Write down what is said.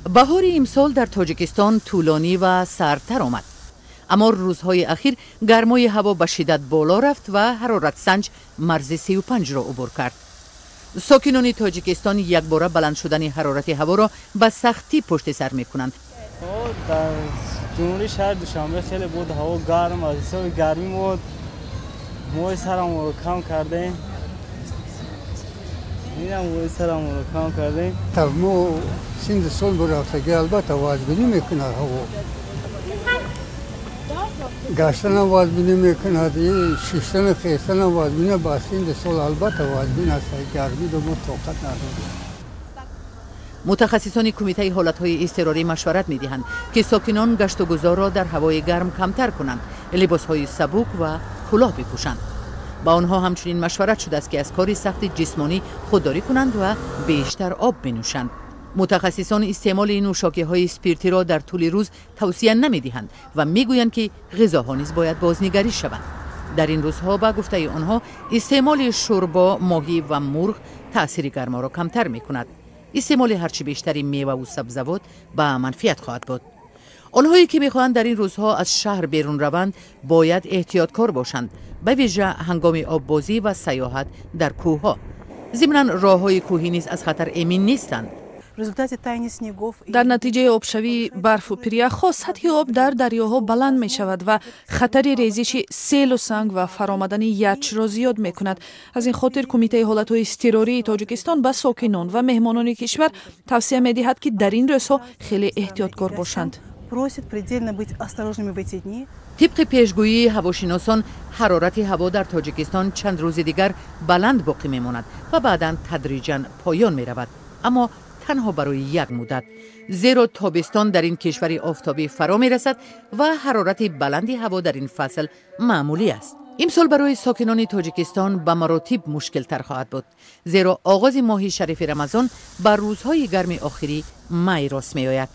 Баҳори имсол дар Тоҷикистон тӯлонӣ ва сардтар омад, аммо рӯзҳои ахир гармои ҳаво ба шиддат боло рафт ва ҳароратсанҷ марзи 35-ро убур кард. Сокинони Тоҷикистон якбора баланд шудани ҳарорати ҳаворо ба сахтӣ пушти сар мекунанд. Дар ҷумҳурии шаҳри Душанбе хеле буд ҳаво гарм. Аз ҳисоби гармӣ мо мӯи сарамонро кам кардем, инам мӯи сарамонро кам кардем. Мо синни сол бурафтагӣ, албатта, вазбинӣ мекунад, ҳаво гаштанам вазбинӣ мекунад, шиштану хестанам вазбинӣ. Ба синни сол, албатта, вазбин аст. Гармиро мо тоқат надорем. Мутахассисони Кумитаи ҳолатҳои изтирорӣ машварат медиҳанд, ки сокинон гаштугузорро дар ҳавои гарм камтар кунанд, либосҳои сабук ва кӯлоҳ бипӯшанд. Ба онҳо ҳамчунин машварат шудааст, ки аз кори сахти ҷисмонӣ худдорӣ кунанд ва бештар об бинӯшанд. Мутахассисон истеъмоли нӯшокиҳои спиртиро дар тӯли рӯз тавсия намедиҳанд ва мегӯянд, ки ғизоҳо низ бояд бознигарӣ шаванд. Дар ин рӯзҳо, ба гуфтаи онҳо, истеъмоли шӯрбо, моҳӣ ва мурғ таъсири гарморо камтар мекунад. Истеъмоли ҳарчи бештари меваву сабзавот ба манфиат хоҳад буд. Онҳое ки мехоҳанд дар ин рӯзҳо аз шаҳр берун раванд, бояд эҳтиёткор бошанд, ба вижа ҳангоми оббозӣ ва сайёҳат дар кӯҳҳо. Зимнан, роҳҳои кӯҳӣ низ аз хатар эмин нестанд. Дар натиҷаи обшавии барфу пиряхҳо сатҳи об дар дарёҳо баланд мешавад ва хатари резиши селу санг ва фаромадани ячро зиёд мекунад. Аз ин хотир Кумитаи ҳолатҳои изтирории Тоҷикистон ба сокинон ва меҳмонони кишвар тавсия медиҳад, ки дар ин рӯзҳо хеле эҳтиёткор бошанд. Просит предельно быть осторожными в эти дни. Тибқи пешгӯии ҳавошиносон, ҳарорати ҳаво дар Тоҷикистон чанд рӯзи дигар баланд боқӣ мемонад ва баъдан тадриҷан поён меравад, аммо танҳо барои як муддат, зеро тобистон дар ин кишвари офтобӣ фаро мерасад ва ҳарорати баланди ҳаво дар ин фасл маъмулӣ аст. Имсол барои сокинони Тоҷикистон ба маротиб мушкилтар хоҳад буд, зеро оғози моҳи шарифи Рамазон ба рӯзҳои гарми охири май рост меояд.